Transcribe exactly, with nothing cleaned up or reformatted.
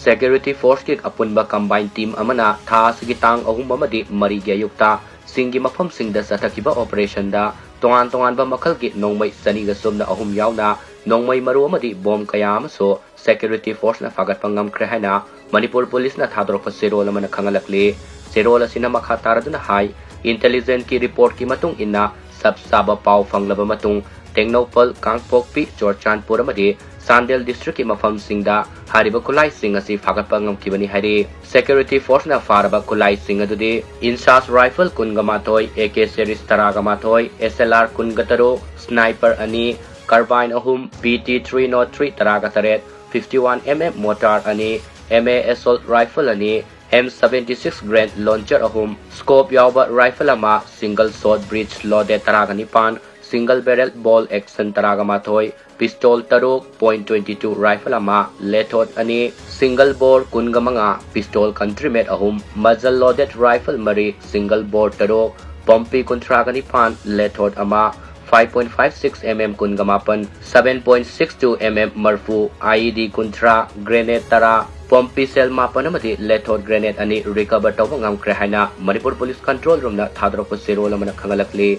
Security Force ꯀꯤ ꯑꯄꯨꯟꯕ combined team ꯑꯃꯅ ꯊꯥ ꯑꯁꯤꯒꯤ ꯇꯥꯡ ꯑꯍꯨꯝ ꯑꯃꯗꯤ ꯃꯔꯤꯒꯤ ꯑꯌꯨꯛꯇ ꯆꯤꯡꯒꯤ ꯃꯐꯝꯁꯤꯡꯗ ꯆꯠꯊꯈꯤꯕ operation ꯗ ꯇꯣꯉꯥꯟ ꯇꯣꯉꯥꯟꯕ ꯃꯈꯜꯒꯤ ꯅꯣꯡꯃꯩ ꯆꯅꯤꯒ ꯁꯨꯞꯅ ꯑꯍꯨꯝ ꯌꯥꯎꯅ ꯅꯣꯡꯃꯩ ꯃꯔꯨ ꯑꯃꯗꯤ bomb ꯀꯌꯥ ꯑꯃꯁꯨ Security Force ꯅ ꯐꯥꯒꯠꯄ ꯉꯝꯈ꯭ꯔꯦ ꯍꯥꯏꯅ ꯃꯅꯤꯄꯨꯔ Police ꯅ ꯊꯥꯗꯣꯔꯛꯄ ꯆꯦꯔꯣꯜ ꯑꯃꯅ ꯈꯪꯍꯜꯂꯛꯂꯤ꯫ ꯆꯦꯔꯣꯜ ꯑꯁꯤꯅ ꯃꯈꯥ ꯇꯥꯔꯗꯨꯅ ꯍꯥꯏ, intelligence ꯀꯤ report ꯀꯤ ꯃꯇꯨꯡ ꯏꯟꯅ ꯆꯞ ꯆꯥꯕ ꯄꯥꯎ ꯐꯪꯂꯕ ꯃꯇꯨꯡ ꯇꯦꯡꯅꯧꯄꯜ, ꯀꯥꯡꯄꯣꯛꯄꯤ, ꯆꯨꯔꯆꯥꯟꯄꯨꯔ ꯑꯃꯗꯤ ꯆꯥꯟꯗꯦꯜ district ꯀꯤ ꯃꯐꯝꯁꯤꯡꯗ ꯍꯥꯏꯔꯤꯕ ꯈꯨꯠꯂꯥꯏꯁꯤꯡ ꯑꯁꯤ ꯐꯥꯒꯠꯄ ꯉꯝꯈꯤꯕꯅꯤ ꯍꯥꯏꯔꯤ꯫ Security Force ꯅ ꯐꯥꯔꯕ ꯈꯨꯠꯂꯥꯏꯁꯤꯡ ꯑꯗꯨꯗꯤ INSAS rifle ꯀꯨꯟꯒ ꯃꯥꯊꯣꯏ, AK series ꯇꯔꯥꯒ ꯃꯥꯊꯣꯏ, SLR ꯀꯨꯟꯒ ꯇꯔꯨꯛ, sniper ꯑꯅꯤ, carbine ꯑꯍꯨꯝ, PT three nought three ꯇꯔꯥꯒ ꯇꯔꯦꯠ, fifty one MM mortar ꯑꯅꯤ, MA assault rifle ꯑꯅꯤ, M seventy six grenade launcher ꯑꯍꯨꯝ, scope ꯌꯥꯎꯕ rifle ꯑꯃ, single shot breech loaded ꯇꯔꯥꯒ ꯅꯤꯄꯥꯟ, single barrel bolt action ꯇꯔꯥꯒ ꯃꯥꯊꯣꯏ, pistol ꯇꯔꯨꯛ, point twenty two rifle ꯑꯃ, Lethot ꯑꯅꯤ, single bore ꯀꯨꯟꯒ ꯃꯉꯥ, pistol country made ꯑꯍꯨꯝ, muzzle loaded rifle ꯃꯔꯤ, single bore ꯇꯔꯨꯛ, ꯄꯝꯄꯤ ꯀꯨꯟꯊ꯭ꯔꯥꯒ ꯅꯤꯄꯥꯟ, Lethot ꯑꯃ, five point five six MM ꯀꯨꯟꯒ ꯃꯥꯄꯟ, seven point six two MM ꯃꯔꯐꯨ, IED ꯀꯨꯟꯊ꯭ꯔꯥ, grenade ꯇꯔꯥ, ꯄꯝꯄꯤ shell ꯃꯥꯄꯟ ꯑꯃꯗꯤ Lethot grenade ꯑꯅꯤ recover ꯇꯧꯕ ꯉꯝꯈ꯭ꯔꯦ ꯍꯥꯏꯅ ꯃꯅꯤꯄꯨꯔ Police Control Room ꯅ ꯊꯥꯗꯣꯔꯛꯄ ꯆꯦꯔꯣꯜ ꯑꯃꯅ ꯈꯪꯍꯜꯂꯛꯂꯤ꯫